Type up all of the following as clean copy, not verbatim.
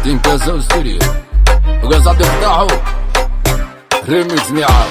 Team Kasow Studio, Ugaas Cabdifataaxow, remix miicaw.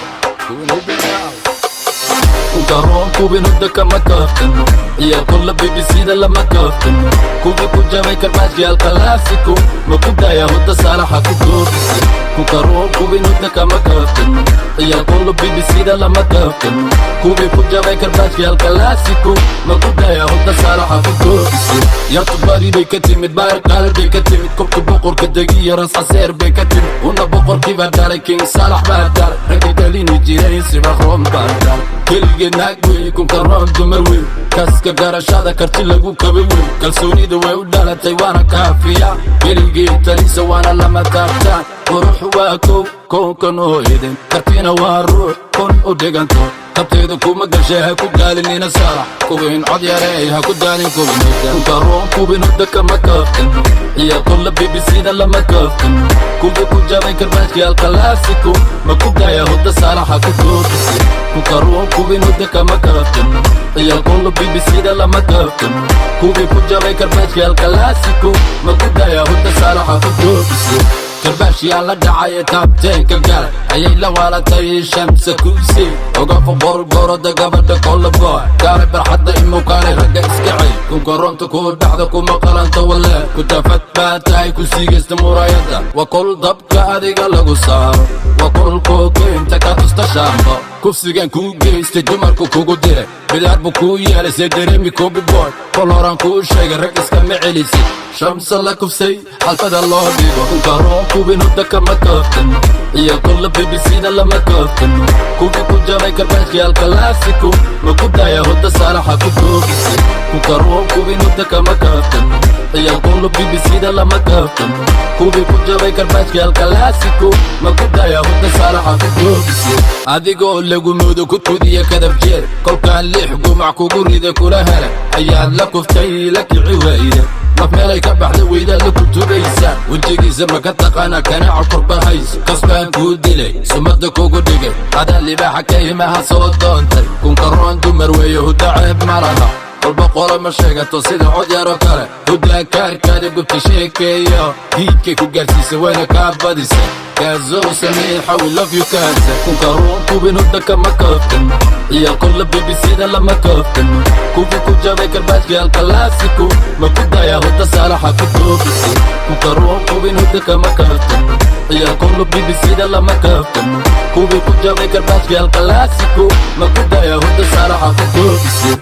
Garoon kubin hudda kama kaaftano, ciyaal BBC-da lama kaaftano. Kuwii ku jabay karbaashyaal kalaasiko, ma ku daya hudda saalaxa ku doofisay. Ku garoon kubin hudda kama kaaftano, ciyaal BBC-da lama kaaftano. Kuwii ku jabay karbaashyaal kalaasiko, ma ku daya hudda saalaxa ku doofisay. Yartu bari bay ka timid, baar qalbay ka timid, kobka boqorka degiya ras caseer bay ka timid. Una boqorkii baa dhalay, King Saalax baa dhalay, ragga dhalini jiray sibaqroon baa dhalay. Keligeed naag wey, kunka roon dumar wey, kaska garashada karti lagu kabay wey. Kalsoonida way u dhalatay, waana kaafiya. Keligeed talisa, waana lama taabtaan. Qurux waa kow koonkan oo idin, kartina waa ruux kun u dhiganto. Kabteeda kuma gashay, ha ku daalin ina saalax. Kubin cod yarey, ha ku daalin kubin hudda. Garoon kubin hudda kama kaaftano, ciyaal BBC-da lama kaaftano. Kuwii ku jabay karbaashyaal kalaasiko, ma ku daya hudda saalaxa ku doofisay. Ku garoon kubin hudda kama kaaftano, ciyaal BBC-da lama kaaftano. Kuwii ku jabay karbaashyaal kalaasiko, ma ku daya hudda saalaxa ku doofisay. Karbaashyaa la dhacay, taabteenka galay ayay la waalatay Shamsa Kuusi. Oga foqorgoroda gabadha kolaboy, kaalay barxadda imuu, kaalay ragga iska cel. Kunka roonta ku dhacda kuma qalanta walle, ku tafad baa tahay, ku siigaysta muraayadda. Waa kol dabka adiga lagu saaro, waa kol kookeynta ka tusta shaambo. Kufsigan kuu geystay, dumarku kugu diray, bidaar buu kuu yeelay, see dareemi kobi boy. Kol horaan kuu sheegay, rag iskama celisid. Shamsa la kufsay, xalfada loo dhigo. Garoon kubin hudda kama kaaftano, iyo kolla BBC-da lama kaaftano. Kuwii ku jabay karbaashyaal kalaasiko, ma ku daya hudda saalaxa ku doofisay. Ku garoon kubin hudda kama kaaftano, iyo kolla BBC-da lama kaaftano. Kuwii ku jabay karbaashyaal kalaasiko, ma ku daya hudda saalaxa ku doofisay. Adigoo lagu moodo kudkudiya kadab jeer, kolkaan lix gumac kugu rida kula hela, ayaad la kuftay, la kici wayda. Laf meelay ka baxda weydaad la kutubaysaa. Wejigiisa ma ka taqaana? Kanaaca korbahays kasbaan kuu dilay, sumada kugu dhigay, adaa libaaxa kaymaha soo doontay. Kunka roon dumar weeye, hudda ceeb ma laha. Kolba qolo ma sheegato sida cod yaro kale. Huddaa kaarkaada gubta sheekeeyo, hiidkay ku gaarsiisa, wayna kaa badisa. Kaazow Samiixa, we love you kaasa. Kunka roon kubin hudda kama kaaftano, ciyaal kolla BBC-da lama kaaftano. Kuwii ku jabay karbaashyaal kalaasiko, ma ku daya hudda saalaxa ku doofisay. Kunka roon kubin hudda kama kaaftano, ciyaal kolla BBC-da lama kaaftano. Kuwii ku jabay karbaashyaal kalaasiko, ma ku daya hudda saalaxa ku doofisay.